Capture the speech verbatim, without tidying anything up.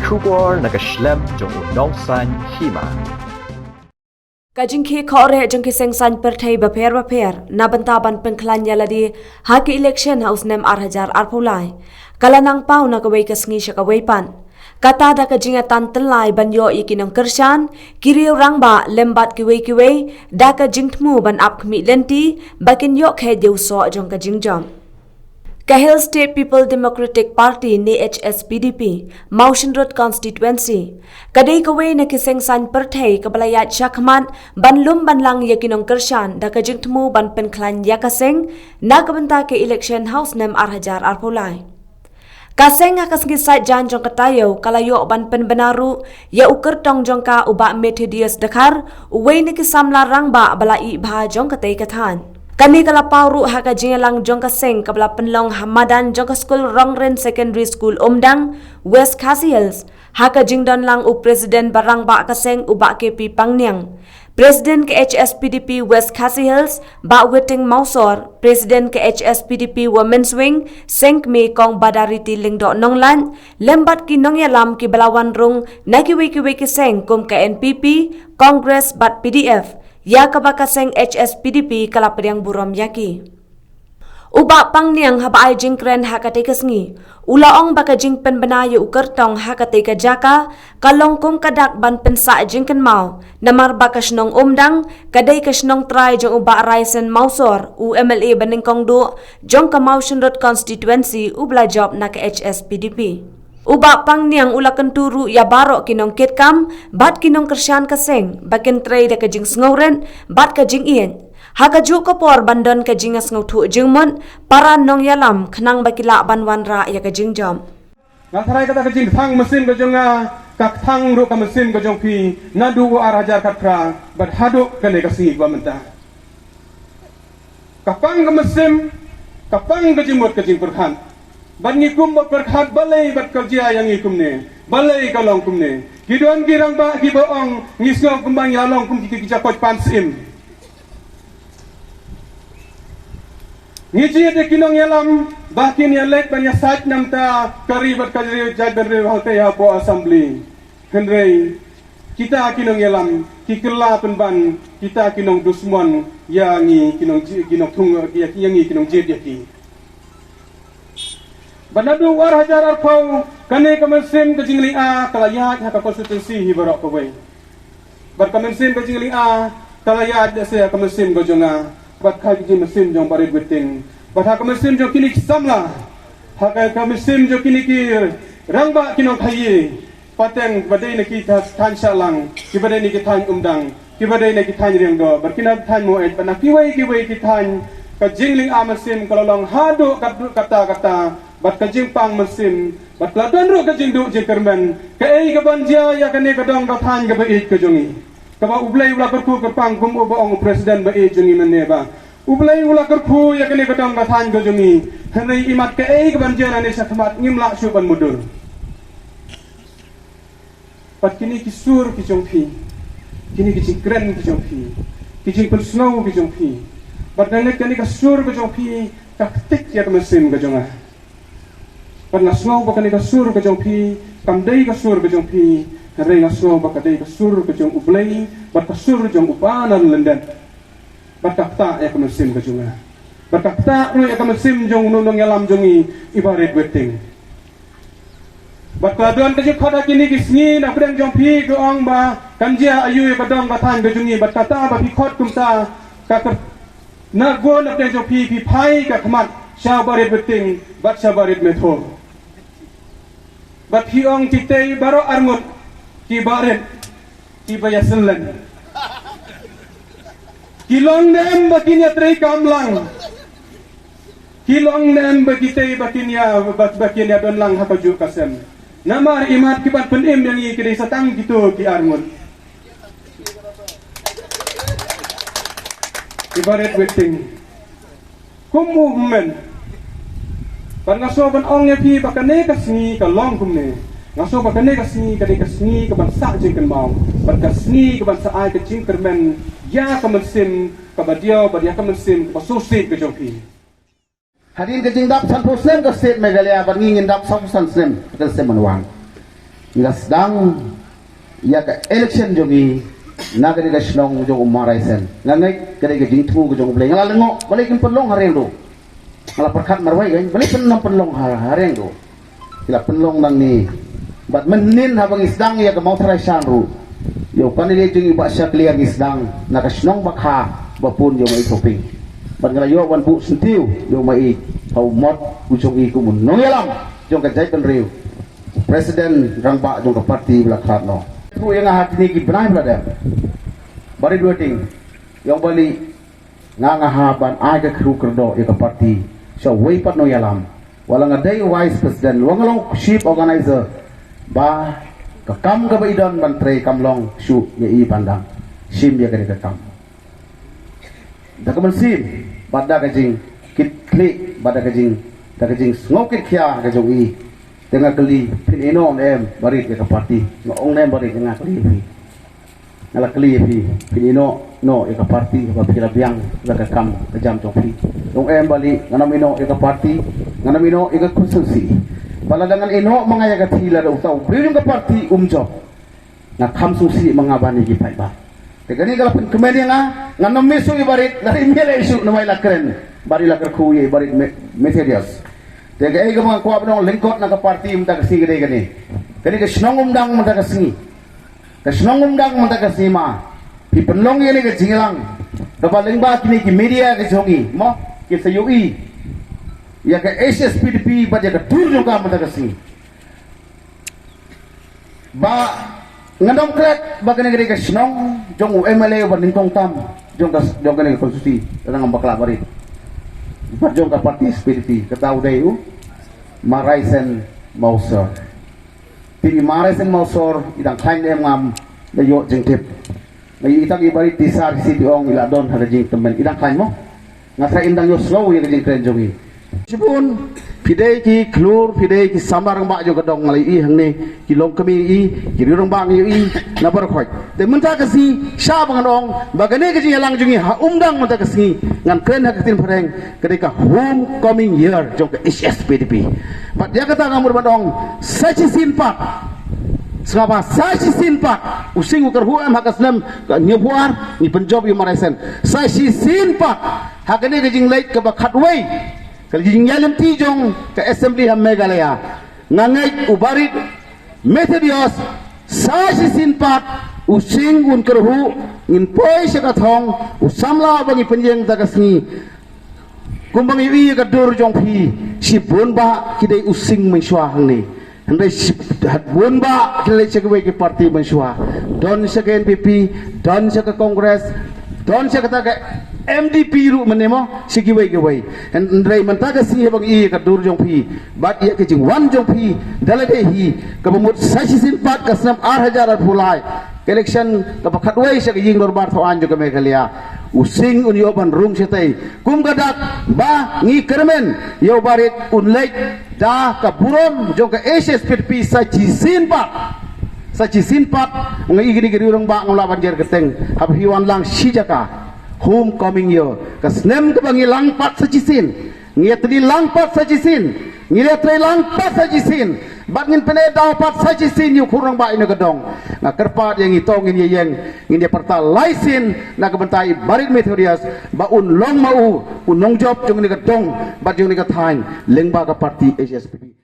Khubor na ka shlem jong u nongsan hima. Ka jingkhih khohreh jong ki seng saiñ pyrthei bapher bapher na bynta ban pynkhlaiñ ïa lade ha ki election ha u snem ar hajar arphew lai ka la nang paw na kawei ka sngi sha kawei pat. Kata da ka jingïatan tyllai ban ïoh ïa ki nongkyrshan, ki riew rangbah lem bad kiwei kiwei da ka jingthmu ban ap khmih lynti ba kin ïoh kheit ïa u soh jong ka jingjop. Ka Hill State People Democratic Party ne H S P D P, Mawshynrut Constituency, ka dei kawei na ki seng saiñ pyrthei kaba la ïaid shakhmat ban lum ban lang ïa ki nongkyrshan da ka jingthmu ban pynkhlaiñ ïa ka seng na ka bynta ka election ha u snem ar hajar arphew lai. Ka seng ha ka sngi Saitjaiñ jong ka taïew ka la ïoh ban pynbna ruh ïa u kyrtong jong ka u Bah Methodius Dkhar, uwei na ki samla rangbah ba la ih bha jong katei ka thaiñ. Kane ka la paw ruh ha ka jingïalang jong ka seng kaba la pynlong ha madan jong ka skul Rongren Secondary School Umdang, West Khasi Hills, ha ka jingdon lang u President ba rangbah ka seng u Bah K P Pangniang, President ka H S P D P West Khasi Hills Bah Witing Mawsor, President ka H S P D P Women's Wing Seng Kmie Kong Badariti Lyngdoh Nonglait, lem bad ki nongïalam kiba la wan rung na kiwei kiwei ki seng kum ka N P P, Congress bad P D F, ïa kaba ka seng H S P D P ka la pdiang burom ïa ki. U Bah Pangniang haba ai jingkren ha katei ka sngi, u la ong ba ka jingpynbna ïa u kyrtong ha katei ka jaka ka long kum ka dak ban pynsah jingkynmaw, namar ba ka shnong Umdang ka dei ka shnong trai jong u Bah Raisen Mawsor, u M L A banyngkong duh jong ka Mawshynrut Constituency uba la jop na ka H S P D P. U Bah Pangniang u la kyntu ruh ïa baroh ki nongkitkam bad ki nongkyrshan ka seng ba kin trei da ka jingsngewrit bad ka jingïeit ha kajuh ka por ban don ka jingïasngewthuh jingmut para nongïalam khnang ba ki lah ban wanrah ïa ka jingjop. Nga tharai kata ka jingthang mynsiem ka jong nga ka thang ruh ka mynsiem ka jong phi naduh u ar hajar khatphra bad haduh kane ka sngi ba mynta. Ka pang ka mynsiem, ka pang ka jingmut ka jingpyrkhat. Bad ngi kum ba pyrkhat balei bad ka jia ïa ngi kumne, balei ka long kumne. Ki don ki rangbah kiba ong ngi sngew kumba ngi la long kum ki, ki, ki jakoit pan syiem. Ngi jied ïa ki nongïalam ba kin ïaleit ban ïasaid namar ka ri bad ka ri, jaitbynriew hangtei hapoh Assembly. Hynrei kita ki nongïalam ki kylla pynban kita ki nongdusmon ïa ngi ki nongji-, ki nongthung ïa ki, ïa ngi ki nongjied ïa ki. Bad naduh u ar hajar arphew kane ka mynsiem ka jinglynga ka la ïaid ha ka constituency hi baroh kawei. Bad ka mynsiem ka jinglynga ka la ïaid lehse ha ka mynsiem ka jong nga bad ka jingmynsiem jong Bah Rit Witting bad ha ka mynsiem jong kine ki samla, ha ka, ka mynsiem jong kine ki rangbah ki nongkhaïi. Pateng kiba dei na ki tha-, thaiñ Shahlang, kiba dei na ki thaiñ Umdang, kiba dei na ki thaiñ Riangdo bad kine ki thaiñ Maweit bad na kiwei kiwei ki thaiñ. Ka jinglynga mynsiem ka la long haduh kat-, katta katta bad ka jingpang mynsiem bad ka la don ruh ka jingduh jingkyrmen. Kaei kaban jia ïa kane ka dong ka thaiñ kaba ïeit ka jong ngi, kaba U Blei u la kyrkhu kyrpang kum uba ong u President ba ïeit jong ngi mynne ba U Blei u la kyrkhu ïa kane ka dong ka thaiñ ka jong ngi. Hynrei imat kaei kaban jia nangne shakhmat ngim lah shuh ban mutdur. Bad kine ki sur ki jong phi, kine ki jingkren ki jong phi, ki jingpynsngew ki jong phi, bad nangne kane ka sur ka jong phi ka ktik ïa ka mynsiem ka jong nga. Bad nga sngew ba kane ka sur ka jong phi kam dei ka sur ka jong phi, hynrei nga sngew ba ka dei ka sur ka jong U Blei bad ka sur jong U Ba na lyndet. Bad ka ktah ïa ka mynsiem ka jong nga. Bad ka ktah ruh ïa ka mynsiem jong u nongïalam jong ngi i Bah Rit Witting. Bad ka don ka jingkhot ha kine ki sngi na pdeng jong phi ka ong ba kan jia aïu ïa ka dong ka thaiñ ka jong ngi bad kata ba phi khot kumta ka kyrteng na go na pdeng jong phi phi phai ka khmat sha Bah Rit Witting bad sha Bah Rit Metho. Bad phi ong kitei baroh arngut ki Bah Rit kiba ïasyllen. Ki long ne em ba kin ïatrei kam lang? Ki long ne em ba kitei ba kin ïa, ba, ba kin ïadon lang ha kajuh ka sem? Namar imat kiban pynim ïa ngi ki dei sa tang kito ki arngut. I Bah Rit Witting. Kum u hynmen. Bad nga sngew ban ong ïa phi ba kane ka sngi ka long kumne. Nga sngew ba kane ka sngi ka dei ka sngi kaban sah jingkynmaw bad ka sngi kaban sa ai ka jingkyrmen ïa ka mynsiem kaba diaw bad ïa ka mynsiem kaba sngewsih ka jong phi. Hadien ka jingdap sanphew snem ka state Meghalaya bad ngi ngin dap sawphew san snem ka state Mawlai. Nga sdang ïa ka election jong ngi na kane ka shnong jong u Ma Raisen. Nga ngeit ka dei ka jingthmu ka jong U Blei. Nga la lyngngoh balei kim pynlong ha Riangdo. Nga la pyrkhat marwei kan balei pynlong pynlong ha, ha Riangdo. Ki la pynlong nangne. Bad mynhynnin haba ngi sdang ïa ka Mawtharai Shan ruh, ïa u candidate jong ngi Bah Shakliar ngi sdang na ka shnong ba kha ba pun jong i Thoping. Bad nga la ïoh ban buh syntiew jong ma i ha u mot u jong i kum u nongïalam jong ka jaitbynriew, president rangbah jong ka party ba la khlad noh. Thru ïa nga ha kine ki bnai ba la dep, Barit Waiting, ïong bali nga nga hap ban ai ka khru kyrdoh ïa ka party sha uwei pat nongïalam. Wat la nga dei vice president, wat nga long chief organizer, ba ka kam kaba i don ban trei kam long shuh ïa i ban dang shim ïa kane ka kam. Da ka mynsiem bad da ka jingkitkhlieh bad da ka jing, da ka jingsngewkitkhia ka jong i. Te nga kylli, phin ïehnoh ne em Barit ïa ka party? Nga ong ne em Barit, nga kylli phi. Nga la kylli ïa phi, phin ïehnoh noh ïa ka party ba phi la biang da ka kam ka jam jong phi? Ong em Barit, ngan ym ïehnoh ïa ka party, ngan ym ïehnoh ïa ka constituency. Ba lada ngan ïehnoh ma nga ïa ka thi, lada uta u briew jong ka party um jop, nga kham sngewsih ma nga ban ïa ki paidbah. Te kane ka la pynkmen ïa nga, ngan ym mih shuh ïa Barit, lada i mih leh shuh namar i la kren bad i la kyrkhu ïa i Barit Me-, Methodius. Te kaei kaba nga kwah ban ong lyngkot na ka party mynta ka sngi ka dei kane. Kane ka shnong Umdang mynta ka sngi. Ka shnong Umdang mynta ka sngi ma, phi pynlong ïa kane ka jingïalang kaba lyngba kine ki media ka jong ngi, mo, kin sa ïohi ïa ka H S P D P bad ïa ka dur jong ka mynta ka sngi. Ba ngan ym klet ba kane ka dei ka shnong jong u M L A uba nyngkong tam jong ka, jong kane ka constituency, ngan ym bakla Barit, bad jong ka party H S P D P, kata u dei u Ma Raisen Mawsor. Te i Ma Raisen Mawsor i dang khlaiñ ne em ngam da ïoh jingtip. Nga ïohi tang i Barit Tisar, i C T ong, i la don ha ka jingkmen, i dang khlaiñ mo. Nga sa im dang ïohsngew ïa ka jingkren jong i. Shibun, phi dei ki khlur, phi dei ki samla rangbah jong ka dong, nga la ïohi hangne ki longkmie, i ki riew rangbah, nga ïohi na baroh khoit. Te mynta ka sngi shah ba ngan ong ba kane ka jingïalang jong ngi ha Umdang mynta ka sngi, ngan kren ha ka ktien phareng, ka dei ka homecoming year jong ka H S P D P. Bad ïa kata nga mut ban ong sa shisien pat, sngap ba sa shisien pat, u sing u kyrhuh em ha ka snem ka hynñiewphew ar, ngi pynjop ïa u Ma Raisen. Sa shisien pat ha kane ka jingleit kaba khatwei ka jingïaid lynti jong ka Assembly ha Meghalaya, nga ngeit u Barit Methodius, sa shisien pat u sing un kyrhuh, ngin poi sha ka thong, u samla ba ngi pynïeng mynta ka sngi. Kumba ngi ïohi ïa ka dur jong phi, shibun bah ki dei u sing mynshuwa hangne. Hynrei shibun bah ki leit sha kiwei ki party mynshuwa. Don sha ka N P P, don sha ka Congress, don sha kata ka M D P ruh mynne mo, sha kiwei kiwei. Hynrei mynta ka sngi haba ngi ïohi ïa ka dur jong phi bad ïa ka jingwan jong phi da lade hi, kaba mut sa shisien pat ka snem ar hajar arphew lai, ka election kaba khatwei sha ka ïing dorbar thaw aiñ jong ka Meghalaya, u sing un ïoh ban rung shatei. Kum ka dak ba ngi kyrmen ïa u Barit un leit da ka burom jong ka H S P D P sa shisien pat. Sa shisien pat, nga ïohi kine ki riew rangbah ngam lah ban jer kyrteng, haba phi wan lang shi jaka. Homecoming year, ka snem kaba ngi lang pat sa shisien. Ngi ïatylli lang pat sa shisien, ngi ïatrei lang pat sa shisien, bad ngin pyneh daw pat sa shisien ïa u khun rangbah ïa kane ka dong. Nga kyrpad ïa ngi to ngin ïaïeng, ngin ïa pyrta lai sien na ka bynta i Barit Methodius, ba un long ma u u nongjop jong kane ka dong bad jong kane ka thaiñ lyngba ka party H S P D P.